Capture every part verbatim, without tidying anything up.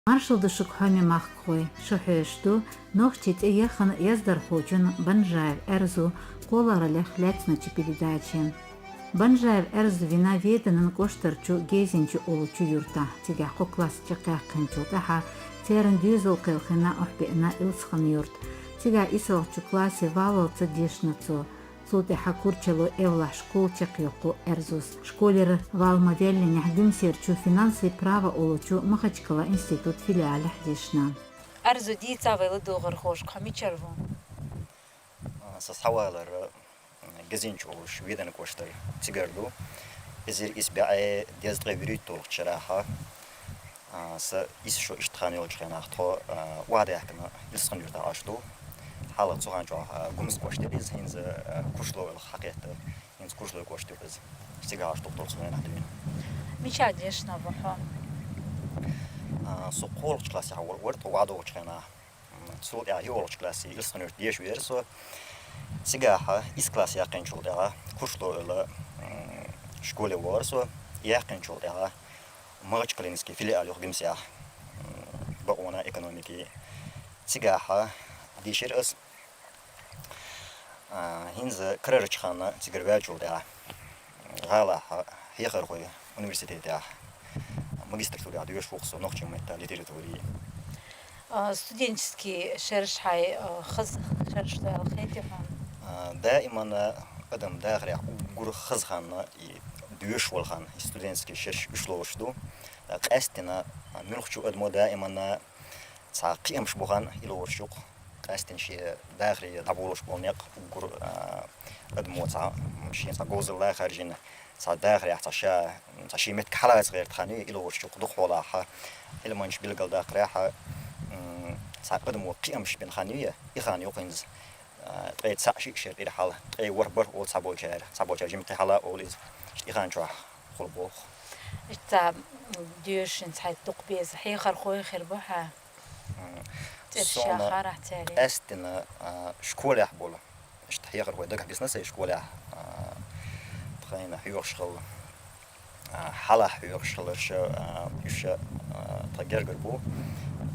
Маршал да шуга, хьоме махкахой, шу хьоьжуш ду нохчий цӀе яхача яздархочун Банжаев Эрзу кхоллараллех лаьцнача передаче. Банжаев Эрзу вина Веданан кӀоштарчу Гезинчи олучу юрта. Цигахь кхо класс чекхъяьккхинчул тӀаьхьа церан доьзал кхелхина, охьабеана Илсхан-Юрт. Цигахь исалгӀачу классе валлалца дешна цо. Цул тӀаьхьа Курчалой эвлахь школа чекхйоккху Эрзус. Школера валла ма ваьллинехь, Гуьмсерчу финансовый право олучу Махачкала институт филиалехь дешна. Эрзу, дийца вай ладогӀархошка, хьо мичара ву? А, со схьавалар, а, Гезинчи олуш Веданан кӀоштара цигара ду. Эзар исс бӀе дезткъе вуьрхӀитталгӀачу шарахь, а, сан исс шо иштта хан йолчу хенахь тхо, а, охьадаьхкина Илсхан-Юьртахь Ӏаш ду. Хьалха цу хан чохь, а, Гумс кӀошт яра иза, хӀинца, а, Курчалой олуш хьакхетта, хӀинца Курчалой кӀошт ю иза. Цигахь Ӏаш ду-кх тхо цу хенахь дуьйна. Мичахь дешна ву хьо? А, со кхоалгӀачу классехь вар, вара тхо охьадогӀучу хенахь. Цул тӀаьхьа йоьалгӀачу классе Илсхан-Юрта деша веара со. Цигахь исс класс яьккхинчул тӀаьхьа Курчалой олу, м, школе вахара со. Яьккхинчул тӀаьхьа Махачкалинский филиал ю-кх Гуьмсехь, м, бакъонан, экономикин. Цигахь дийшира ас. А, хӀинца карарчу ханна цигара ваьллачул тӀаьхьа гӀалахь хьехархойн университетехь магистратурехь доьшуш ву-кх со нохчийн меттан, литературин. А, студенческий шераш хьайн, а, хаза шераш ду аьлла хетий хьуна? А, даимана адам дахарехь уггар хаза хан и доьшуш волу хан, и студенческий шераш уьш лоруш ду. Ткъа къаьсттина, а, муьлххачу адамо даимана цхьа кхиамаш бу хан и лоруш ю-кх. Къаьсттина шен дахаре дӀаболуш болу некъ уггар, а, адамо цхьа, м, шен цхьа говзалла хаьржина, цхьа дахарехь цхьа ша, м, цхьа шен меттиг хьалаца гӀерта хан ю и лоруш ю-кх дукха хьолахь. Ӏилманчаш билгалдаккхарехь, м, цхьа адамо кхиамаш бина хан ю и, и хан ю-кх хӀинца. А, ткъе цхьаъ, шиъ шера тӀера хьала, ткъе ворхӀ, бархӀ олу цхьаболчара, цхьаболчара жимма кхин хьала олу иза. И хан чохь хуьлу боху. Иштта, м, доьшуш хӀинца хьайца дукха беза хьехархой хир бу хьан? М, цӀераш суна яхарахь церан? Къаьсттина, а, школехь болу. Иштта хьехархой дагахь бисна сайн школехь, а, тхайна хьоьхуш хилла. А, хьалахь хьоьхуш хилларш, а, уьш, а, тхан гергара бу,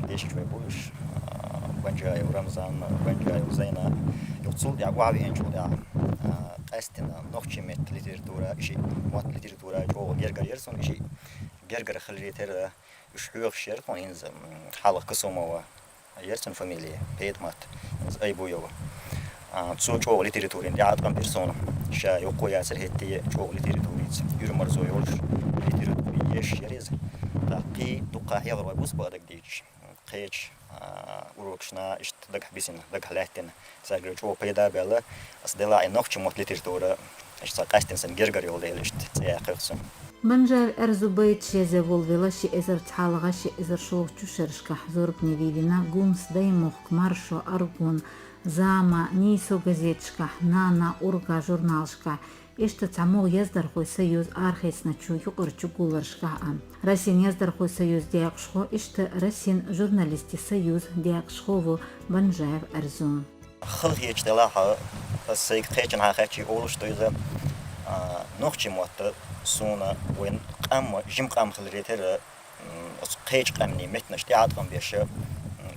дешичой бу уьш, а, Банжаев Рамзан, Банжаев Зайна. Юха цул тӀаьхьа охьавеанчул тӀаьхьа, а, къаьсттина нохчийн меттан литература, и шиъ мотт литература чӀогӀа гергара яра суна, и шиъ гергара хиларе терра, уьш хьоьхуш яра тхуна хӀинца, м, хьалха Касумова яра цуьнан фамилия, Петамат, хӀинца Айбуева. А, цо чӀогӀа литературина тӀеӀаткъам бира суна. Ша йоккха яцара хӀетте а чӀогӀа литературица, Юрмарзо йолуш, литератури еш яра иза. ТӀаккха кхин дуккха хьехархой бу сан бакъдерг дийцича. Кхечу, а, урокашна иштта дагахь бисина, дагахь лаьттина. Цаьргара чӀогӀа пайда а баьлла, аса делахь и нохчийн меттан литература, иштта цхьа къаьсттина сан гергара йолу дела, иштта цӀе яьккхира цуьнан. Банжаев Эрзу байташ язъян волавелла ши эзар цхьалгӀа, ши эзар шолгӀачу шерашкахь, зорбане вийлина Гумс, Даймохк, Маршо, Аргун, Зама, Нийсо газеташкахь, Нана, Урга журналашкахь, иштта цхьамогӀа яздархойн союзан арахецначу юкъарчу гулларшкахь а. Россин яздархойн союзан декъашхо, иштта Россин журналистийн союзан декъашхо ву Банжаев Эрзу. Халахеташ делахь, аса сайга кхечанхьа хаьттича олуш ду иза, а, нохчийн мотт суна вайн къам жима къам хиларе терра, м, оцу кхечу къаьмнийн меттанаш тӀеӀаткъам беш, м,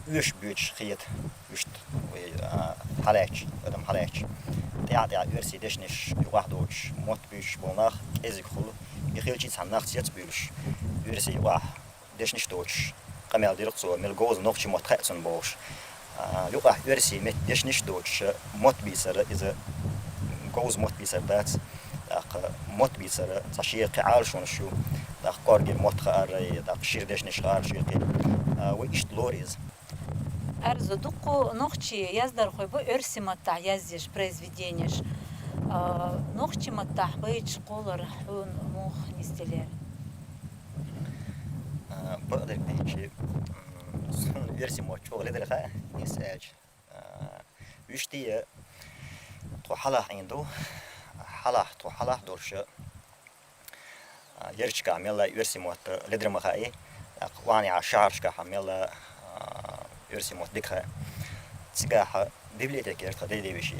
оьшуш боьдуш хета, уьш, вай, а, хьалаьцча, адам хьалаьцча. ТӀаьхьа-тӀаьхьа оьрсийн дешнаш юкъахь доцуш, мотт буьйцуш болу нах кӀезиг хуьлу, и хилча цхьана нах цецбуьйлуш, оьрсийн юкъахь дешнаш доцуш, къамел дира-кх цо, мел говза нохчийн мотт хаьа цунна бохуш. А, юкъахь оьрсийн меттан дешнаш доцуш, мотт бийцар иза говза мотт бийцар дац. ТӀаккха мотт бийцар цхьа шен кхин Ӏалашонаш ю. ТӀаккха кӀоргера мотт хаар, тӀаккха шира дешнаш хаар шен кхин. А, вай иштта лору иза. Эрзу, дуккха нохчийн яздархой бу оьрсийн маттахь язъеш произведенеш. А, нохчийн маттахь байташ кхоллар хьуна муха нисделира? А, бакъдерг дийцича, м, суна оьрсийн мотт чӀогӀа ледара хаьа, нийса аьлча. А, вуьшта а тхо хьалахь Ӏийна ду, хьалахь, тхо хьалахь долуш, а, ярташкахь мелла а оьрсийн мотт ледара ма хаьа, тӀаккха охьанехьа шахьаршкахь мелла а, а, оьрсийн мотт дика хаьа. Цигахь библиотека яра тхан дайдевешин.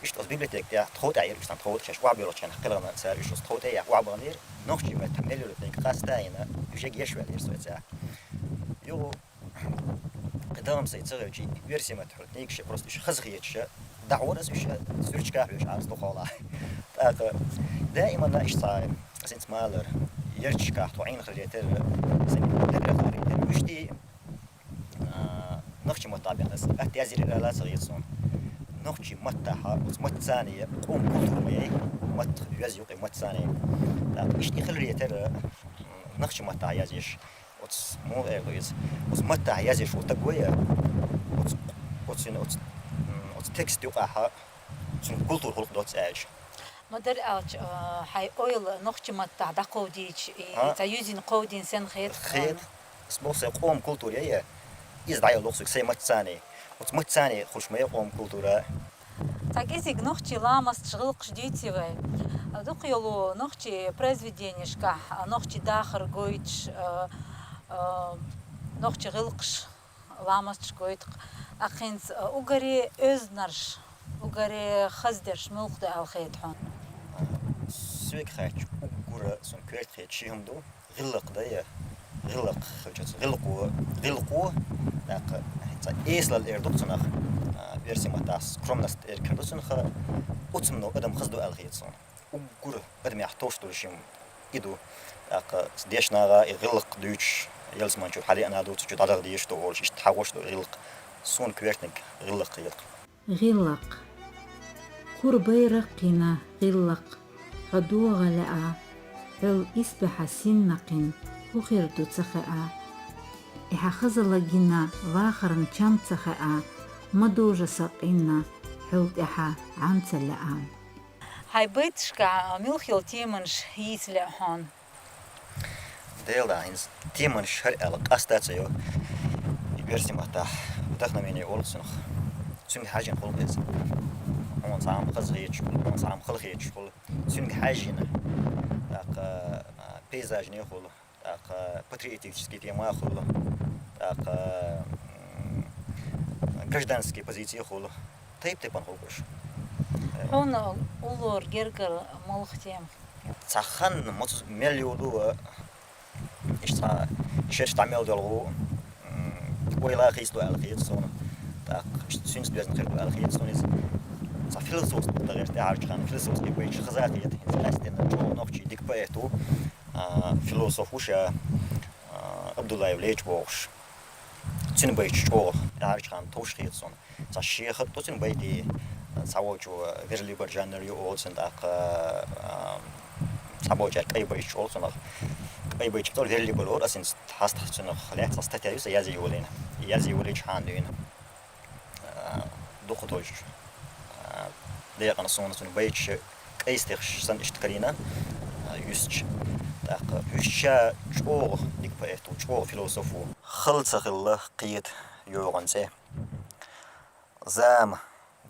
Иштта оцу библиотека тӀехь тхов тӀехь яра уьш, цхьана тхов тӀехь шаьш охьабоьлхучу хенахь кхелхина цара уьш оцу тхов тӀехь охьабаханера, нохчийн меттан мел йолу книга къастайина, уьш яга еш ваьлла яра со цигахь. Дагамсай ца гӀевчи, версия мат хьултниг ше просто иш хазгъеча, дагӀвар аз иш сурчка хьуш арс тухала. ТӀаккха даиман иш цай, синц малар, ярчка хто ин хрилетер, син деррах хрилетер. Вишти, а, нахчи маттабен аз, ат язир ала ца гӀецун. Нахчи маттаха, уц матцани, къум культура май, мат вяз юкъи матцани. ТӀаккха ишти хрилетер, нахчи маттаха язиш. Оц му э гуиз. Оц маттаха язиш у тагвая. Оц, оц, оц, м, оц текст юкъаха, цун культура хулх доц эш. Мадар алч, а, хай ойл нохчи маттаха дакъовдич, и А? Ца юзин къовдин сен хет. Хет. С бо се къом культура я. Из дай лохсук се матцани. Оц матцани хуш май къом культура. Цхьа кӀезиг нохчи ламасташ гӀиллакхаш дийци вай. Дукха йолу нохчи произведенешкахь, нохчи дахар гойтуш, а, а, нохчи гӀиллакхаш, ламасташ гойту-кх. Акхинца, а, угаре оьзнарш, угаре хаздерш муьлха ду аьлла хета хьуна? Соьга хаьттича, уггара сон коьрта хеташ ши хӀума ду. ГӀиллакх да я, гӀиллакх хилчац. ГӀиллакхо, гӀиллакхо, тӀаккха, цхьа эсалал эр ду цунах, а, версия маттахь скромность эр кхер ду цунах, уцамно адам хаза ду аьлла хета суна. Уггар адамех товш долу шим и ду. ТӀаккха дешнагӀа и гӀиллакх дуьйцуш, ялсаманчуьра хьалеана ду, цу чу дӀадагӀа дезаш ду олуш, иштта хьагӀош ду гӀиллакх. Суна коьртаниг гӀиллакх хета. ГӀиллакх. Кура байракх йина гӀиллакх, хьо догӀа лаьа, хьол исбаьхьа синна кхин, хӀун хир ду ца хаьа. Эхьа хазалла гина вахаран чам ца хаьа, ма дожа сакъинна, хьол тӀаьхьа Ӏам ца лаьа. Хьайн байташкахь муьлха йолу теманаш йийца лаьа хьуна? Дела да, хӀинца теманаш хӀара аьлла къаста а ца йо. И версия маттахь вдохновение олу цунах. Цуьнга хьаьжжина хуьлу иза. Хьуна цхьа хӀума хаза хеташ хуьлу, хьуна цхьа хӀума хала хеташ хуьлу. Цуьнга хьаьжжина. ТӀаккха, а, пейзажный хуьлу, тӀаккха патриотический тема хуьлу, тӀаккха, м, гражданский позиция хуьлу. Тайп-тайпана хуьлу уьш. Хьуна уллора гергара муьлха тема? Цхьа хан моцу мел йолу, а, иштта цхьа шераш дӀа мел долу, м, ойла хийца ду аьлла хета суна. ТӀаккха цуьнца доьзна хир ду аьлла хета суна иза. Цхьа философский тӀагӀерта тӀаьхьарчу ханна философский байташ хаза хета, хӀинца къаьстина чӀогӀа нохчийн дика поэт ву, а, философ ву ша, а, Абдуллаев Леча бохуш. Цуьнан байташ чӀогӀа тӀаьхьарчу ханна товш хета суна. Цхьа шех а ду цуьнан байтий, цхьа волчу верлибар жанр ю олу цуьнан тӀаккха, а, цхьа болчаьрга кӀай байташ олу цунах. КӀай байташ цӀа верлибар олу, ас хӀинца хьаста цунах лаьцна статья ю сан язъе йолийна. Язъе йолийча хьан дуьйна. А, дукха долчу, а, декъана суна цуьнан байташ кӀай стихаш санна иштта карийна, а, юьсташ. ТӀаккха уьш ша чӀогӀа дика поэт ву, чӀогӀа философ ву. Хала ца хилла кхета йогӀан цӀе. Зама,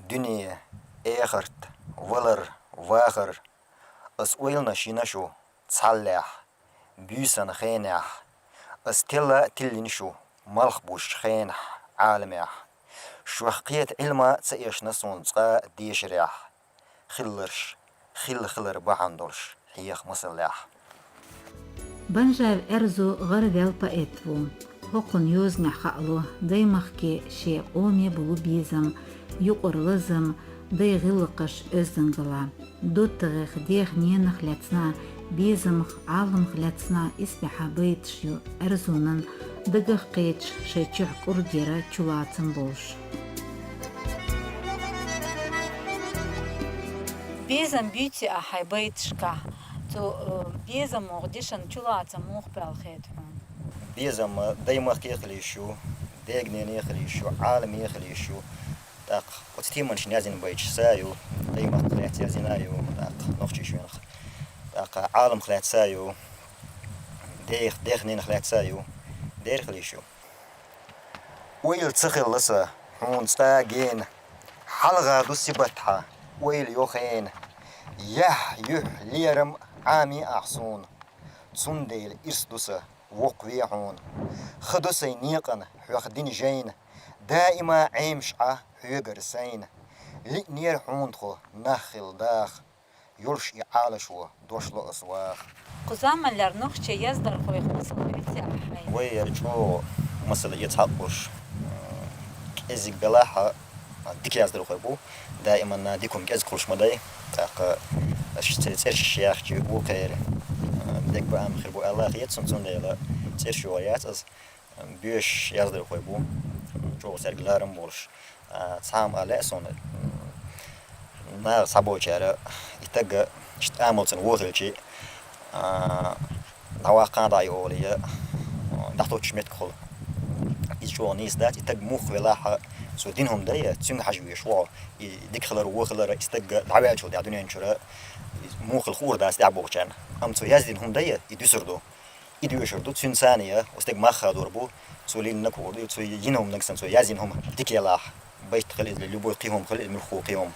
дуьне, эхарт, валар, вахар, ас ойланаш йина шу цхьаллехь, буьйсан хенехь, ас телла а тиллина шу малх бусчу хенахь, Ӏаламехь. Шух кхета Ӏилма ца эшна суна цкъа дешарехь, хилларш, хилла хилар бахьана долуш хьеха масаллехь. Банжаев Аьрзу гӀараваьлла поэт ву. ХӀокхунна йозанехь хаало даймахке шен къоме болу безам, юкъара лазам, дай гӀиллакхаш оьздангалла. ДоттагӀех, дех-ненах лаьцна, безамах, Ӏаламах лаьцна исбаьхьа байташ ю Аьрзунан, дагах кхеташ шайн чуьхь кӀургера чулацам болуш. Безам буьйци ахь хьайн байташкахь, цу, э, безамох дешан чулацам муха баьлла хета хьуна? Безам, э, даймахке а хила йиш ю, дега-нене а хила йиш ю, Ӏаламе а хила йиш ю. ТӀаккха оцу теманашна язйина байташ са ю, даймахка лаьцна язйина а ю, тӀаккха нохчийчоьнах. ТӀаккха Ӏаламах лаьцна са ю, дех-, дех-ненах лаьцна са ю, дера хила йиш ю. Ойла ца хилла сан хьуна цкъа гена, хьалха ду сибат хьан, ойла йо хена. Яхь, юьхь, лерам Ӏами ахь суна, цундела ирс ду сан воккхаве хьуна. Ха ду сайн некъана хьох дина жайна, даима Ӏемаш Ӏа хьоьгара сайна. Лиънера хьуна тхо нах хилла даха, йолуш и Ӏалашо дошло ас ваха. Кху заманлера нохчийн яздархойх масал эций ахь хьайна? Вай, чӀогӀа масал эца хьакъ болуш, Кӏеззиг белахь а, дика яздархой бу, даиманна дика хӏума кӏезига хуьлуш ма дай. ТӀаккха аш цераш яхчи вукхера дегба ам хир бу аьлла хет сун, цундела цераш йогӏу яц аз. Боьш яздархой бу, чӏогӏа цаьрга ларам болуш. Цхьа ма лаьа суна, наха схьаболчара и таг иштта амалцун вохилчи, дӏаваккхана дӏа и олий, дӏатоттуш меттиг хуьлу. Иза чӏогӏа нийса дац, и таг муха велахь а, цо дина хӏума дай, цуьнга хьажа веш вогӏу. И дика хилар, вон хилар, и стаг дӏаваьллачул тӏаьхьа дуьнен чуьра муха хила хуур дац тӏаьхьа бохучарна. Амма цо яздина хӏума дай, и дуьсур ду. И доьшур ду, цуьнан царна я, оцу стеган мах хадор бу, цо линнарг хуур ду, цо йина хӏуманиг санна, цо яздина хӏума дика елахь, байт хила иза, любой кхин хӏума хила иза, муьлхха кхин хӏума.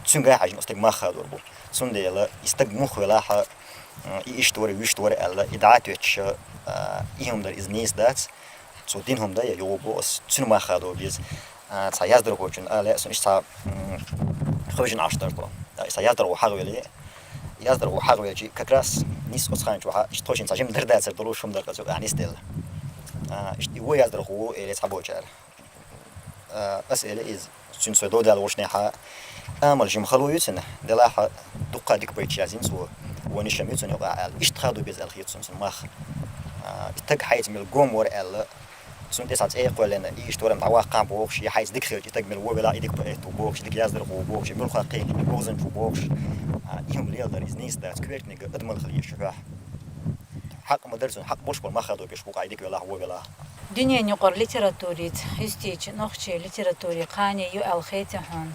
Цуьнга хьаьжна оцу стеган мах хадор бу. Цундела и стаг муха велахь а, и иштта вара, вуьшта вара аьлла, и дӏа а тоьттуш, и хӏума дар иза нийса дац, цо дина хӏума дай, юха бу ас, цуьнан мах хадор беза. Цхьа яздархочун а лаьа сун иштта цхьа хевшина Ӏаш дара тхо. Цхьа яздархо хьагӏвели, яздархо хьагӏвелчи, как раз нийса оцу ханчу хьа, иштта тхо шина цхьа жима дар дацар долуш хӏума дар къа цу къаьхьа нисделла. Иштта и вон яздархо ву, эле цхьаболчара. Ас эле иза, цуьнан со довдал вушнехьа, амал жима хало ю цуьнан, делахь а дуккха дика байташ язйина цо, вон ишам ю цуьнан юкъахь аьлла. Иштта хадо беза аьлла хета сун цуьнан мах. И таг хьайца мел гом вара аьлла, цунна тӏе цхьа цӏе а кхоьллина, и иштта вара дӏаваккхана бохуш, я хьайца дика хилча, и таг мел вон велахь, и дика поэт ву бохуш, и дика яздархо ву бохуш, и муьлхха кхин, и говзанча ву бохуш. И хӏума леладар иза нийса дац, коьртниг адамал хила еза шу хьоьхь. Хьакъ ма дара цуьнан, хьакъ болуш болу мах хадо беш бу-кх и дика велахь, вон велахь. Дуьненан юкъара литературца, хьуьстийча нохчийн литературин кхане ю аьлла хетий хьуна?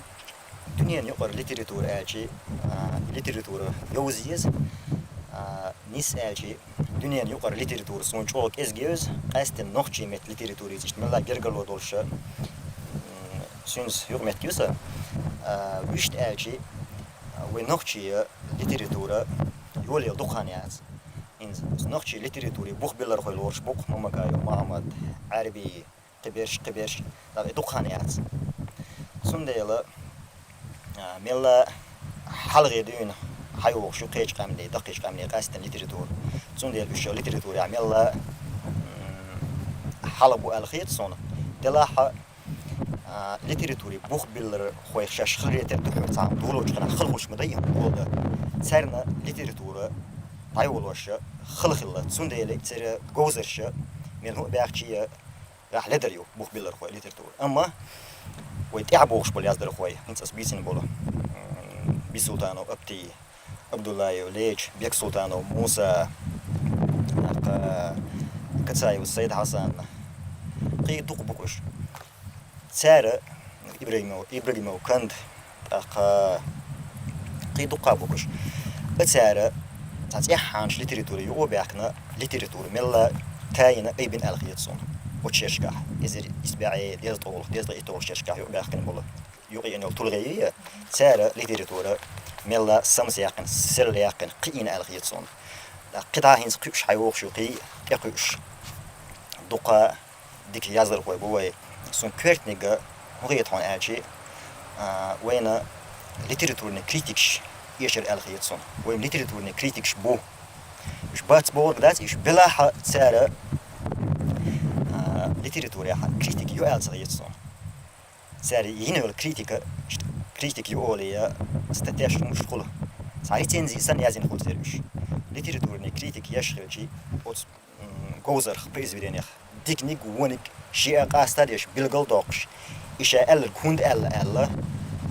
Дуьненан юкъара литература аьлчи, литература йовза еза, нийса аьлчи, дуьненан юкъара литература суна чӏогӏа кӏезга евза, къаьсттина нохчийн меттан литературица иштта мелла гергарло долуша, цуьнца юкъаметтиг ю сан. Вуьшта аьлчи, вай нохчийн литература йолаелла дукха хан яц. Инза нохчийн литературин бух биллархой лоруш бу-кх Мамакаев Мохьмад, Ӏаьрби, кхиберш, кхиберш, дакъа и дукха хан яц. Цундела мелла хьалхе дуьйна хьайогӏуш ю кхечу къаьмнийн, даккхийчу къаьмнийн къаьсттина литература. Цундела уьш шо литературехь мелла хьала бу аьлла хета суна. Делахь а, литературин бух биллархойх шаьш хила гӏертар ду хьуьра цхьа долучу хенахь хала хуьлуш ма дай и хӏума дан. Царна литература дӏайолош хала хилла. Цундела церан говзарша мел хӏуъа баьхча а, ахь ледар ю бух биллархой литература. Амма вай тӏаьхьа бохуш болу яздархой, хӏинца ас бийцина болу, Бисултанов Апти, Абдуллаев Леча, Бексултанов Муса, тӏаккха Кацаев Сайд-Хьасан, кхин дукха бу-кх уьш. Цара Ибрагимов, Ибрагимов Канд, тӏаккха кхин дукха бу-кх уьш. Цара цхьа цӏеххьана литература юкъа баьхкина, литература мелла тайна айбина аьлла хета суна. Оцу шерашкахь, эзар исс бӏе дезткъе итт, дезткъе итт шерашкахь юкъа баьхкина болу. Юкъа еана йолу тулгӏе ю, цара литература мелла самса яьккхина, сел яьккхина, кхиийна аьлла хета суна. Кхин дӏа хӏинца кхуьуш хьайогӏуш ю, кхин тӏекхуьуш. Дукха дика яздархой бу вай. Суна коьртниг хӏун хета хьуна аьлчи, вайна литературин критикаш эшар аьлла хета суна. Вайна литературин критикаш бу. Уьш бац бохург дац, уьш белахь а цара литературехь критика ю аьлла ца хета суна. Цара йина йолу критика, критика ю олий, статьяш хӀумаш хуьлу. Цхьа рецензи санна язйина хуьлу церан уьш. Литературный критика еш хилчи, оцу, м, говзарх, произведениях диканиг, вониг шиъ а къаста а деш, билгал а доккхуш, и ша аьлларг хӀунда аьлла аьлла,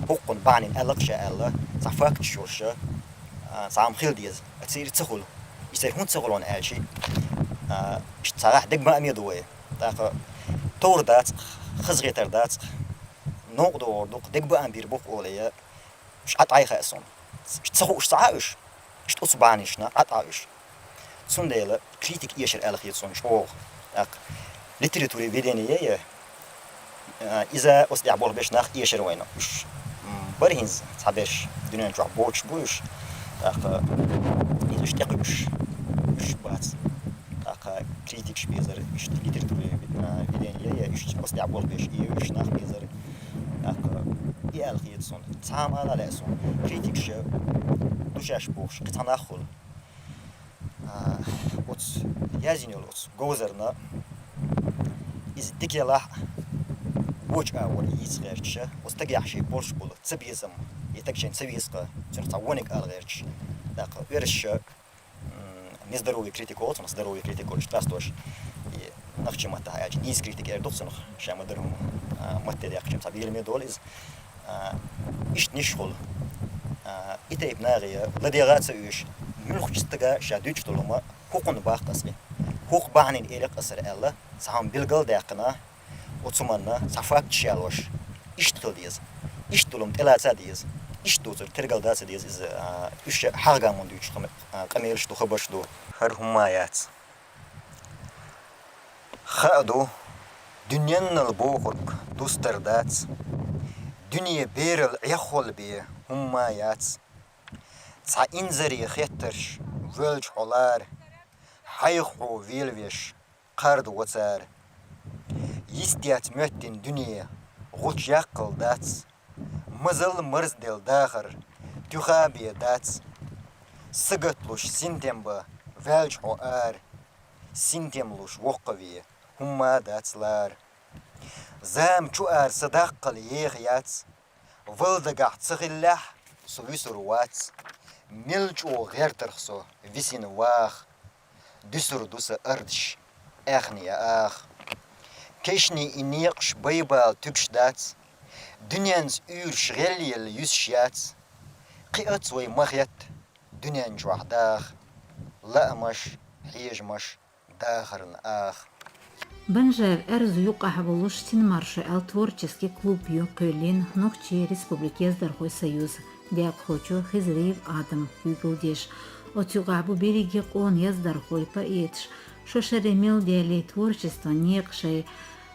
хӀокхунна бахьанина аьлла-кх ша аьлла, цхьа факташ йолуш, а, цхьа хӀума хила деза. Церан ца хуьлу. И церан хӀунда ца хуьлу аьлчи, а, иштта цхьа гӀахь дегабааме ду вай. ТӀаккха товр дац-кх, хазахетар дац-кх, новкъа догӀур ду-кх, дегабаам бийр бу-кх олий, уьш Ӏа тӀаьхьа хаьа суна. Уьш ца хууш ца Ӏа уьш, иштта оцу бахьанашна Ӏа тӀаьхьа уьш. Цундела критика эшар аьлла хета суна чӀогӀа. ТӀаккха литературный ведение я, а, иза оцу тӀехь болх беш нах эшар вайна. Уьш, м, бара хӀинца цхьаберш дуьнен чохь боцуш бу уьш. ТӀаккха иза уьш тӀекхуьуш, уьш бац. ТӀаккха критикаш безар, иштта литературный, а, ведение я, уьш оцу тӀехь болх беш и уьш нах безар. ТӀаккха и аьлла хета суна. Цхьа а ма ала лаьа суна. Критикаш ду шаьш бохуш, кхин цхьа нах хуьлу. А, оцу язйина йолу оцу говзарна иза дика елахь, Воча агӀор йийца гӀерташ, оцу стагехь шен болуш болу цабезам, и стаг шен ца веза-кх, цунах цхьа вониг ала гӀерташ. ТӀаккха оьрсаша, м, нездоровый критика олу цунах, здоровый критика олуш къастош. И нохчийн маттахь аьлча, нийса критика эр ду-кх цунах, ша ма-дарра хӀума, а, матте даьккхича цхьа беламе долу иза. А, иштта ниш хуьлу. А, и тайпа нахе ладегӀа а ца оьшу, муьлххачу стага ша дуьйцуш долу хӀума хӀокхунна боху аса, хӀокху бахьанина элира аса аьлла, цхьа хӀума билгал а даьккхина, оцу хӀуманна цхьа факт ша лош, иштта хила деза, иштта долу хӀума тӀелаца а деза, иштта доцург тергалдан а ца деза иза, а, уьш хьагӀ-гамонна дуьйцуш къаме-, а, къамелаш ду, хабарш ду. ХӀара хӀумма а яц. Хаа ду, дуьненал бохург дустар дац, дуьне берал Ӏеххьол бен хӀумма а яц. Цхьа инзаре хеттарш воьлча хьо лара, хьайх хьо велавеш, кхарда во цара. Йистеца моьттина дуьне гӀулч яккхал дац, мазал марзделла дахар туьха бен дац. Сагат луш синтем бан ваьлча хьо ара, синтем луш воккхаве хӀумма а дац лара. Зама чу ара са даккхал еха яц, вала дагахь ца хиллехь, со вуьсур вац. Мел чӀогӀа гӀертарх со висина ваха, дуьсур ду сан ардаш, аьхне аха. Кешнийн и некъаш байбала туьгуш дац, дуьненца уьйраш гӀелъелла юьсуш яц. Кхин а ца вай ма хетта дуьнен чохь даха, лаамаш, хьежамаш, дахарна аха. Банжаев Аьрзу юкъахь волуш «Синмаршо» аьлла творческий клуб ю кхоьллина Нохчийн Республикин яздархойн союзан декъахочо Хизриев Адама куьйгалла деш. Оцу юкъахь бу берриге къона яздархой, поэташ, шо шаре мел даьллий творчестван некъашкахь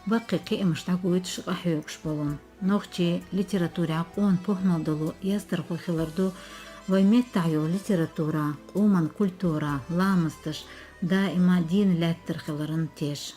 баккхий кхиамаш дӀагойтуш, къахьоьгуш болу. Нохчийн литературехь къона похӀмалла долу яздархо хилар ду вайн меттахь йолу литература, къоман культура, ламасташ даима дийна лаьттар хиларан теш.